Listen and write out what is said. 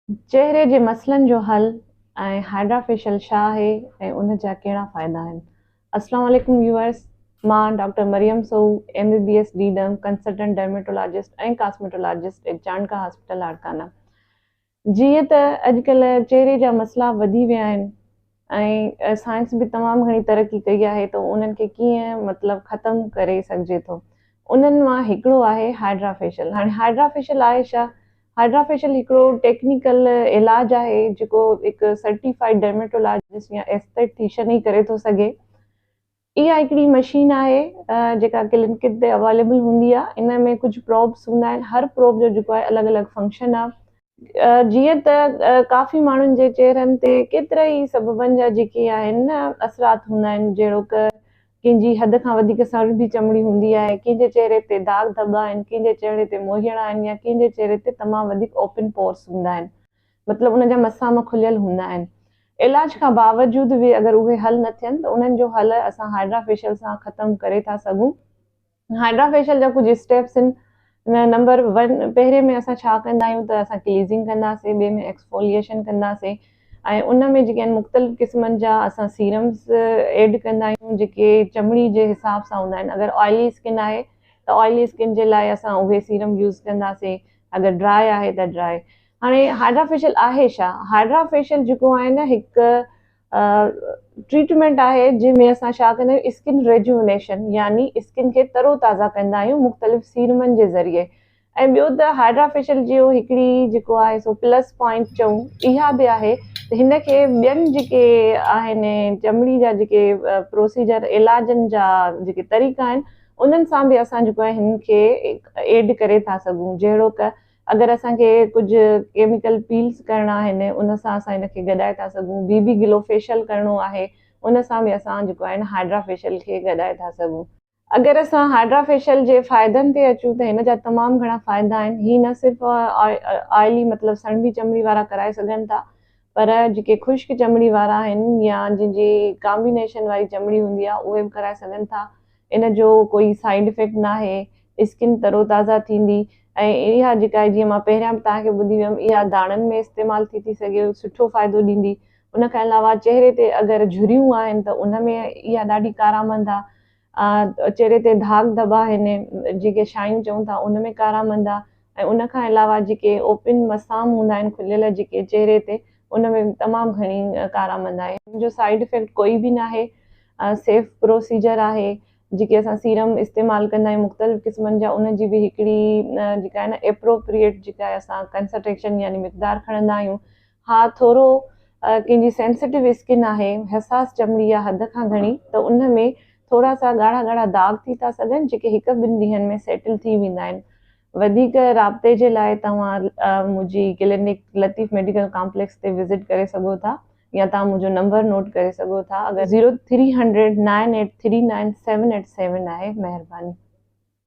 چهري جي مسئلن جو حل ۽ هائيڊرا فيشل ڇا آهي ۽ ان جا ڪهڙا فائدا آهن؟ السلام عليڪم ويوئرس مان doctor Maryam Soho M B B S D derm consultant dermatologist ۽ cosmetologist at Chandka hospital Larkana جيئن ته اڄڪلهه چهري جا مسئلا وڌي ويا آهن ۽ سائنس به تمام گهڻي ترقي ڪئي آهي ته انهن کي ڪيئن مطلب ختم ڪري سگهجي ٿو انهن مان هڪڙو آهي هائيڊرا فيشل هاڻي هائيڊرا فيشل آهي ڇا؟ هائيڊرا فيشل هڪڙو ٽيڪنيڪل علاج آهي جيڪو هڪ سرٽيفائيڊ ڊرميٽولاجسٽ يا ايسٿيٽيشن ئي ڪري ٿو سگهي. اها هڪڙي مشين آهي جيڪا ڪلينڪ تي اويليبل هوندي آهي ان ۾ ڪجهه پروبس هوندا آهن هر پروب جو جيڪو آهي الڳ الڳ فنڪشن آهي جيئن ته ڪافي ماڻهن جي چهرن تي ڪيترا ئي سببن جا جيڪي آهن نه اثرات هوندا آهن جهڙوڪ ڪنهن جي حد کان وڌيڪ سڻڀي چمڙي هوندي آهي ڪنهن جي چهري تي داغ ڌٻا آهن ڪنهن جي چهري تي موهيڙا آهن يا ڪنهن جي چهري تي تمام وڌيڪ اوپن پورس هوندا آهن مطلب ان جا مسام کليل هوندا آهن علاج کان باوجود به اگر اهي حل نه ٿين ته انهن جو حل اسان هائيڊرا فيشل سان ختم ڪري ٿا سگهون. هائيڊرا فيشل جا ڪجهه اسٽيپس آهن نمبر ون پهرين ۾ اسان ڇا ڪندا آهيون ته اسان ڪليزنگ ڪنداسين ٻئي ۾ ايڪسفوليئيشن ڪنداسين ۽ ان ۾ جيڪي آهن مختلف قسمن جا اسان سيرمز ايڊ ڪندا آهيون جيڪي چمڙي جي حساب سان هوندا آهن اگر آئلي اسڪن آهي ته آئلي اسڪن جي لاء اسان اهي سيرم يوز ڪنداسين اگر ڊرائي آهي ته ڊرائي هاڻي هائيڊرا فيشل آهي ڇا؟ هائيڊرا فيشل جيڪو آهي نه هڪ ٽريٽمينٽ آهي جنهن ۾ اسان ڇا ڪندا آهيون اسڪن ريجوونيشن يعني اسڪن کي ترو تازه ڪندا آهيون مختلف سيرمن جي ذريعي ۽ ٻيو ته هائيڊرا فيشل جو هڪڙي جيڪو آهي سو پلس پوائنٽ چئون اها به آهي ته هن کي ٻين جيڪي آهن چمڙي جا جيڪي پروسيجر علاجن جا جيڪي طريقا آهن انهن سان به اسان جيڪو آهي هن کي ايڊ ڪري ٿا سگهون جهڙوڪ اگر اسان کي ڪجهه ڪيميڪل پيلز ڪرڻا آهن ان سان اسان ان کي گڏائي ٿا سگهون بي بي گلو فيشل ڪرڻو آهي ان سان به اسان جيڪو آهي نه هائيڊرا فيشل کي گڏائي ٿا سگهون. اگر اسان هائيڊرا فيشل جي فائدن تي اچون ته هن جا تمام گهڻا فائدا آهن هي نه صرف آئلي مطلب سڻڀي چمڙي وارا ڪرائي سگهن ٿا پر جيڪي خشڪ چمڙي وارا آهن يا جن جي ڪامبينيشن واري چمڙي هوندي آهي اهي به ڪرائي سگهن ٿا ان جو ڪوئي سائيڊ افيڪٽ ناهي، اسڪن تروتازه ٿيندي ۽ اها جيڪا آهي جيئن مان پهريان به توهان کي ٻڌي ويم اها داڻن ۾ استعمال ٿي ٿي سگهي سٺو فائدو ڏيندي ان کان علاوه چهري تي اگر جهريون آهن ته ان ۾ اها ڏاڍي ڪارآمد آهي چهري تي داغ ڌٻا آهن جيڪي شايون چئون ٿا ان ۾ ڪارآمد آهي ۽ ان کان علاوه جيڪي اوپن مسام هوندا آهن کليل جيڪي چهري تي ان ۾ تمام گهڻي ڪارآمد آهي ان جو سائيڊ افيڪٽ ڪوئي به ناهي سيف پروسيجر آهي جيڪي اسان سيرم استعمال ڪندا آهيون مختلف قسمن جا ان جي به هڪڙي جيڪا آهي نه ايپروپريٽ جيڪا آهي اسان ڪنسنٽريشن يعني مقدار کڻندا آهيون ها ٿورو ڪنهن جي سينسيٽو اسڪن آهي حساس چمڙي آهي حد کان گهڻي ته ان ۾ ٿورا سا ڳاڙها ڳاڙها داغ ٿي ٿا سگهن جيڪي هڪ ٻن ڏينهن ۾ سيٽل ٿي ويندا آهن وڌيڪ رابطي جي لاء توهان منهنجي ڪلينڪ لطيف ميڊيڪل ڪامپليڪس تي وزٽ ڪري سگهو ٿا يا توهان منهنجو نمبر نوٽ ڪري سگهو ٿا اگر zero three hundred nine eight three nine seven eight seven آهي مهرباني.